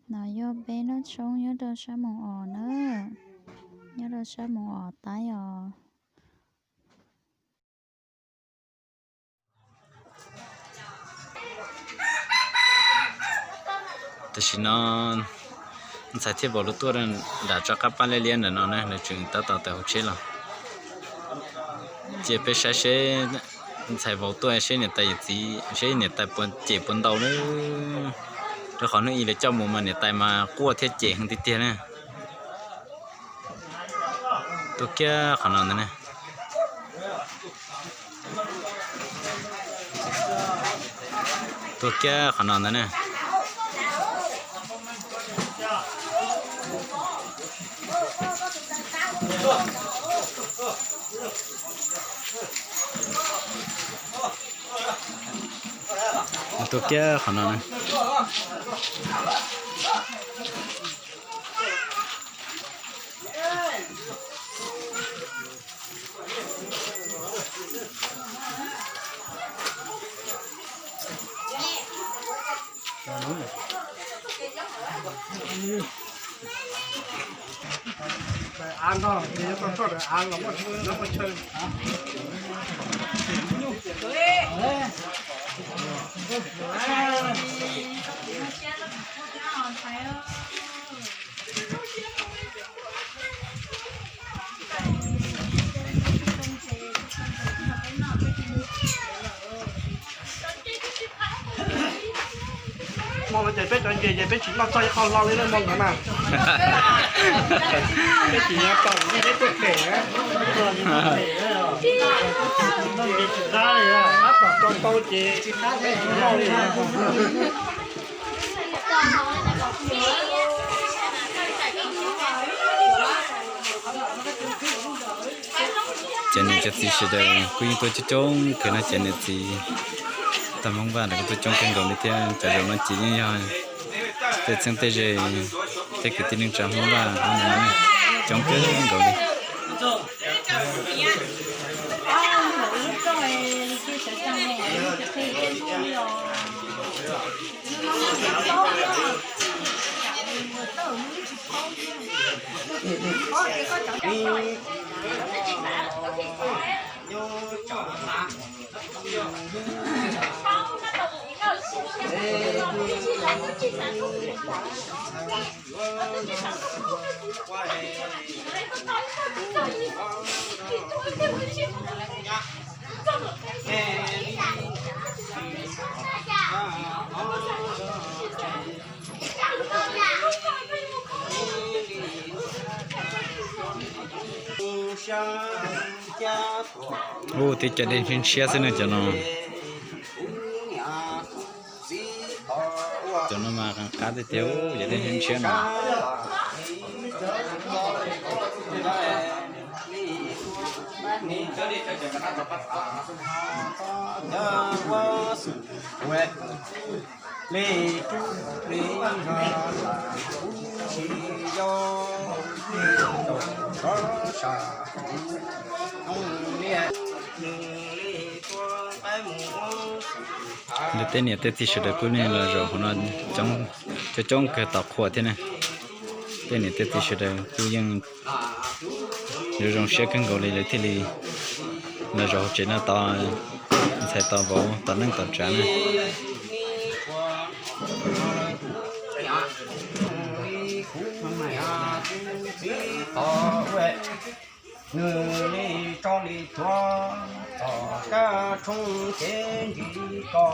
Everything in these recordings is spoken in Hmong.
No yog peb noj tshoob nyob rau sab Moos Os na, nyob rau sab Moos Os Taib os. Tam sim no ntxhais thiaj vau lug tuaj nram tso qab pab liab liab ntawm no na, nws tseem tab tom tawm hauv tsheb los. Cia peb saib seb ntxhais vau tuaj seb niam tais yawm txiv, seb niam tais puas cem puas ntaus na. Rau qhov hnub ib lawv coj mus mas niam tais mas quaj thiab cem heev tiag tiag na. Tuaj kiag qhov no ntag na. Tuaj kiag qhov no ntag na. Tuaj kiag qhov no na. Hmo no ces peb cov nce ces peb tsis noj txog ib qho hlo li na hmo no na. Peb tsis nyob tau li peb tuaj pem na. Noj nce tsis qab li, tab tom tau tau ces tsis noj li. Cov niam cov txiv sawv daws kuj yeej tuaj coob coob kawg no, cov niam txiv tag Hmoob Vaj los kuj tuaj coob kawg nkaus li thiab. Cov zaum no ces yeej yog tej txheeb tej ze thiab kwv tij neej tsa Hmoob Vaj coob kawg nkaus li. Ub, tib co dej ntshiab ntshiab xwb na cov no. Cov no mas qab qab tiag tiag, cov dej ntshiab ntshiab no. Lawv tej niam tej txiv sawv daws kuj yeej los zaum hauv no coob coob kawg, tau qhuas thiab na. Tej niam tej txiv sawv daws kuj yeej zoo zoo siab kawg nkaus li lawv thiaj li los zaum hauv tsev no tos ntxhais tos vauv tos neej tos tsav na. Nws li tso li tuav tom kab tshoob cev ntsis ko.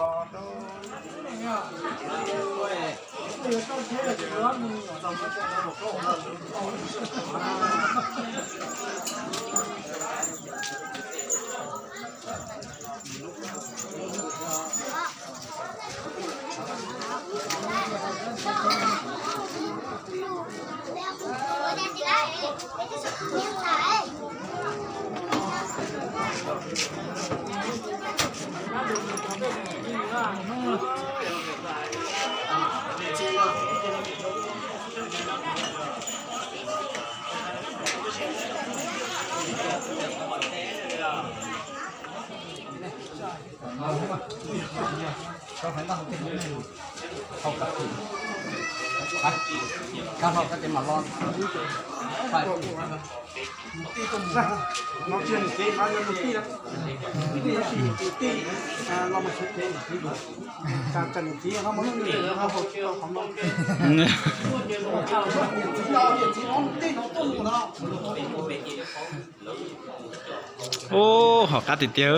Ub, hauv qab tiag tiag,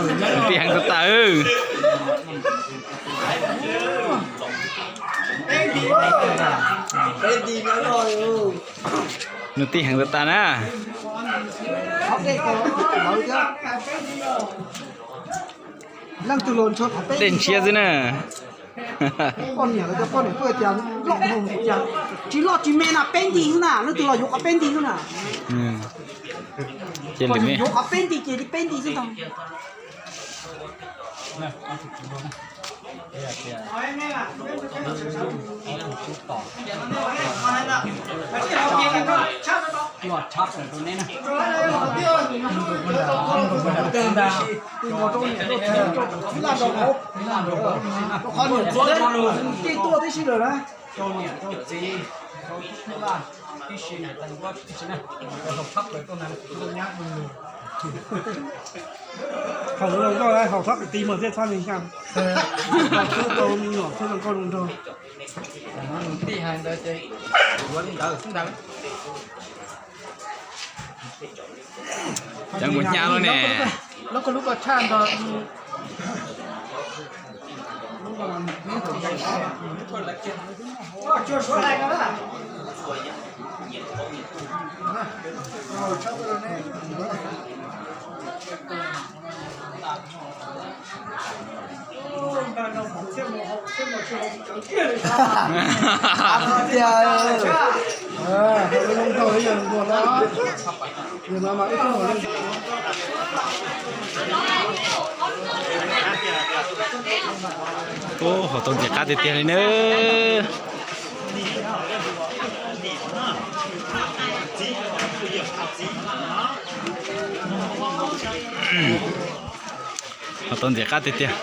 nws tij heev tag tag. Nws tij heev tag tag na. Dej ntshiab xwb na. Poj niam lawv cov poj niam tuaj tias loj mus tias tsis loj tsis me na, peb nti xwb na, leej twg los yuav qhov peb nti xwb na. Ces lwm me yuav qhov peb nti ces li peb nti xwb ntag. Qhov niam txiv tej tuaj tib si lawm na. Rau niam rau txiv, rau tub laj tib si, rau hauv thab plaws tuaj na, rau nyab rau nus. Haus zoo nkauj, haus thab kwv tij mas thiaj txhob nws xyam. Tub tau me nyuam thiaj zoo nkauj zoo nraug. Nws tij hais ntawd ces yuav li ntawd xwb ntag. Cov nkaus hnyav lawm ne. Lub ko lub ko tshaj nrog Tiag, ub, hauv tau ntxim qab tiag tiag li na. Hauv tau ntxim qab tiag tiag.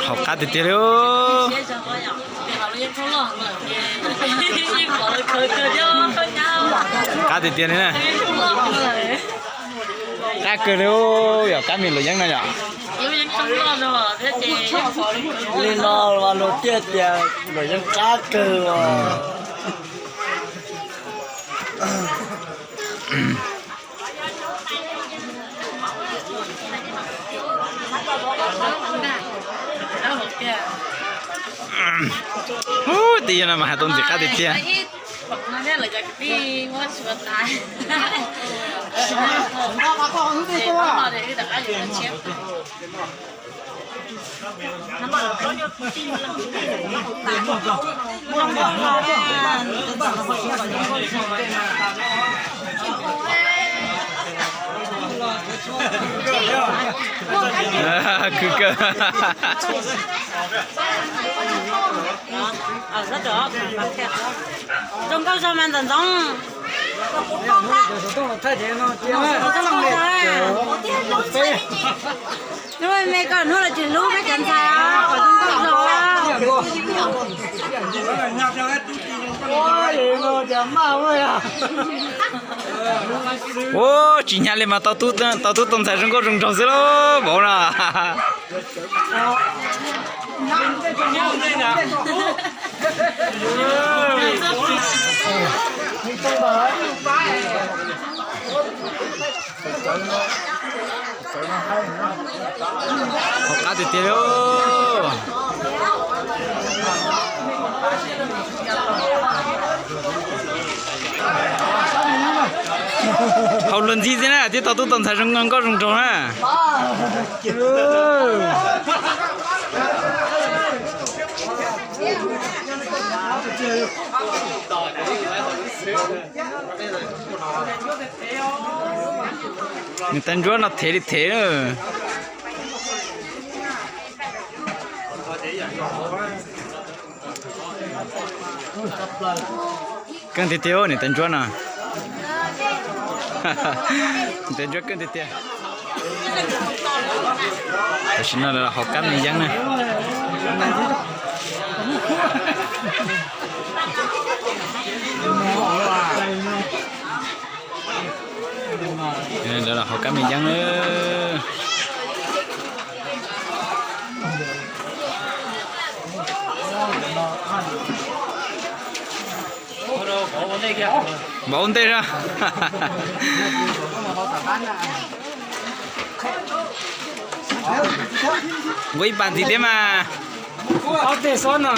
Haus qab tiag tiag li. Qab tiag tiag li na. Qab kawg li, yog kab me luam yeeb no yom. Li no mas luag thiaj tias luam yeeb qab kawg os. Ub, tib yam no mas hais tau ntxim qab tiag tiag. Khwv kawg. Zoo nkauj zog mas ntxoov ntxoov. Zoo nkauj zog. Hnub me koj hnub los tsis hlub peb cov ntxhais os, kom zoo nkauj zog. Ua tsis hnyav li mas tau tub tau ntxhais zoo nkauj zoo nraug xwb lauj vauv no. Haus qab tiag tiag li. Tau luag ntxhi xwb na, thiaj tau tub tau ntxhais zoo nkauj zoo nraug na. Niam tais ntsuab no thev li thev na. Keej tiag tiag niam tais ntsuab no. Niam tais ntsuab keej tiag tiag. Tam sim no lawv los haus kab me yeeb na. Lawv los haus kab me yeeb na. Vauv ua ntej na. Nqua ib pas ntxiv thiab mas. Ob teg xob no.